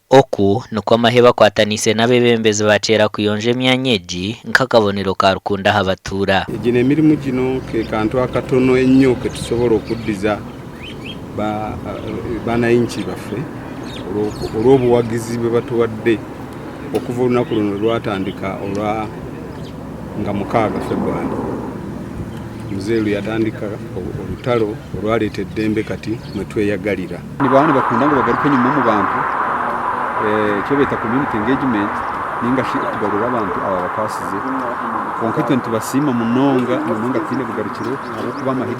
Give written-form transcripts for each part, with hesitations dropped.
Oku nikwo amahe bakwataniise n'abeebembezi ba Kyera kuyonja emyanya egi nk'akabonero ka rukundo aha batuura. Egino emirimu gino ke kantu akatono ennyo ke tusobola okuddiza banainchi baffe olw'obuwagizi bwe batuwadde okuva olunaku luno lwatandika olwa nga 6 February. Mzee lwe yatandika olutalo olwaleeta eddembe kati mwe tweyagalira. Nibaba nibakunda ngu bagaruke enyima omu bantu, eki beeta community engagement ninga shi okugarura abantu ababakwasize. Kwonka itwe nitubasiima munonga munonga tutaine bugarukiro ahabw'okuba amahe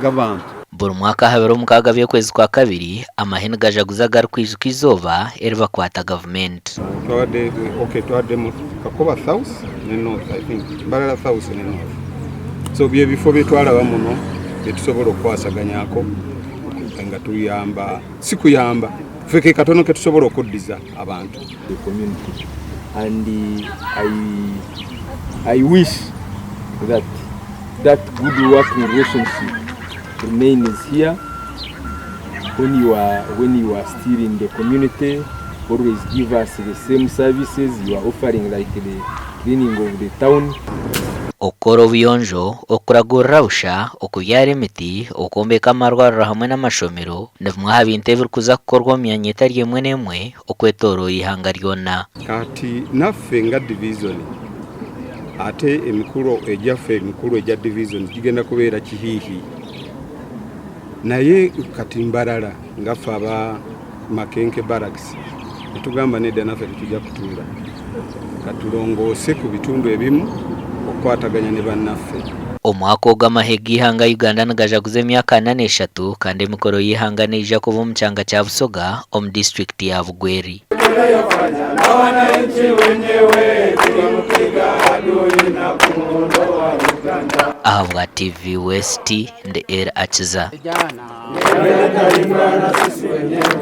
g'abantu. Buri mwaka aha biro 6 by'okwezi kwa kabiri, amahe nigajaguza agarikwijuka eizooba eribakwata gavumenti. Twabadde, okay, twabadde mu Kakoba South ne North, I think Mbarara South ne North. So bye bifo bye twalaba muno bye tusobola okukwasaganyako nga tuyamba, si kuyamba ffe ke katono ke tusobola okuddiza abantu. The community and I wish that that good working relationship remains here when you are still in the community. Always give us the same services you are offering, like the cleaning of the town. Okukora obuyonjo, okuragurira busha, okubyara emiti, okwombeka amarwariro hamwe n'amashomero ni bimwe aha bintu ebirikuza kukorwa omu myanya etari emwe n'emwe okwetooroora eihanga ryona. Kati naffe nga divizoni ate emikolo egyaffe emikulu egya divizoni gigenda kubeera Kihiihi, naye kati Mbarara ngaffe aba Makenke Barracks netugamba nedda, naffe tetujja kutuula, katulongoose ku bitundu ebimu okukwataganya ne bannaffe. Omwaka ogu amahe g'eihanga Uganda nigajaguza emyaka 43 kandi emikoro y'eihanga neija kuba omu kyanga kya Busoga omu disitulikiti ya Bugweri. Ahabwa TV West, ndi El Akiza.